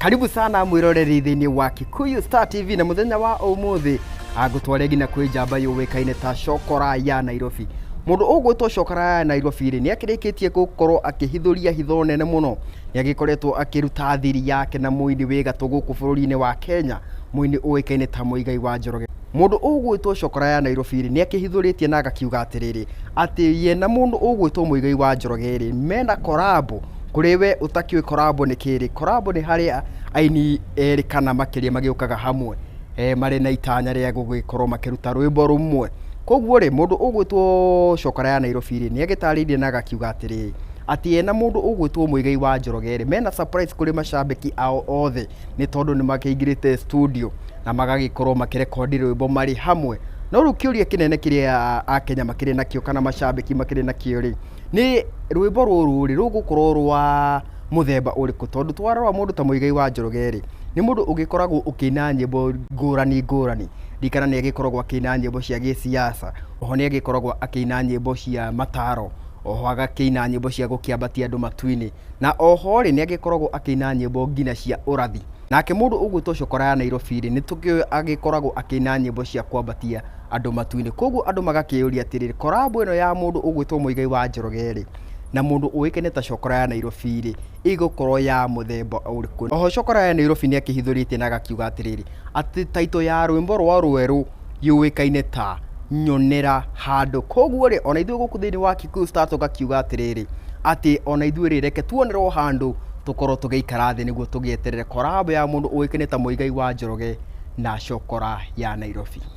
Karibu sana mwĩroreri thĩinĩ wa Kikuyu Star TV, na mũthenya wa ũmũthĩ ngũtware nginya kwĩ njamba yũĩkaine ta Cokora ya Nairobi. Mũndũ ũgwĩtwo Cokora ya Nairobi rĩ, nĩ akĩrĩkĩtie gũkorwo akĩhithũria hitho nene mũno. Nĩ agĩkoretwo akĩruta thiri yake na mũini wĩ gatũ gũkũ bũrũri-inĩ wa Kenya, mũini ũĩkaine ta Muigai wa Njoroge. Mũndũ ũgwĩtwo Cokora ya Nairobi rĩ, nĩ akĩhithũrĩtie na agakiuga atĩrĩrĩ, atĩ ye na mũndũ ũgwĩtwo Muigai wa Njoroge rĩ, mena korabo. Kũrĩ we ũtakĩũĩ korabo nĩ kĩrĩ, korabo nĩ harĩa aini erĩ kana makĩria magĩũkaga hamwe marĩ na itanya rĩa gũgĩkorwo makĩruta rwĩmbo rũmwe. Koguo rĩ, mũndũ ũgwĩtwo Cokora ya Nairobi rĩ, nĩ agĩtarĩirie na agakiuga atĩrĩrĩ, atĩ ye na mũndũ ũgwĩtwo Muigai wa Njoroge rĩ, mena surprise kũrĩ macambĩki ao othe, nĩ tondũ nĩ makĩingĩrĩte studio na magagĩkorwo makĩrekondi rwĩmbo marĩ hamwe. No rĩu kĩũria kĩnene kĩrĩa Akenya makĩrĩ nakĩo kana macambĩki makĩrĩ nakĩo rĩ, nĩ rwĩmbo rũrũ rĩ, rũgũkorwo rwa mũthemba ũrĩkũ? Tondũ twarora mũndũ ta Muigai wa Njoroge rĩ, nĩ mũndũ ũgĩkoragwo ũkĩina nyĩmbo ngũrani ngũrani. Ririkana nĩ agĩkoragwo akĩina nyĩmbo cia gĩsiasa, oho nĩ agĩkoragwo akĩina nyĩmbo cia mataro, oho agakĩina nyĩmbo cia gũkĩambatia andũ matu-inĩ, na oho rĩ, nĩ agĩkoragwo akĩina nyĩmbo nginya cia ũrathi. Nake mũndũ ũgwĩtwo Cokora ya Nairobi rĩ, nĩ tũkĩũĩ agĩkoragwo akĩina nyĩmbo cia kwambatia andũ matu-inĩ. Koguo andũ magakĩyũria atĩrĩrĩ, korabo ĩno ya mũndũ ũgwĩtwo Muigai wa Njoroge rĩ, na mũndũ ũĩkaine ta Cokora ya Nairobi rĩ, ĩgũkorwo ya mũthemba ũrĩkũ? Oho Cokora ya Nairobi nĩ akĩhithũrĩtie na agakiuga atĩrĩrĩ, atĩ taito ya rwĩmbo rwa rwerũ yũĩkaine ta Nyonera Handũ. Koguo rĩ, ona ithuĩ gũkũ thĩinĩ wa Kikuyu Star tũgakiuga atĩrĩrĩ, atĩ ona ithuĩ rĩ, reke tuonerwo handũ tũkorwo tũgĩikara thĩ nĩguo tũgĩeterere korabo ya mũndũ ũĩkaine ta Muigai wa Njoroge na Cokora ya Nairobi.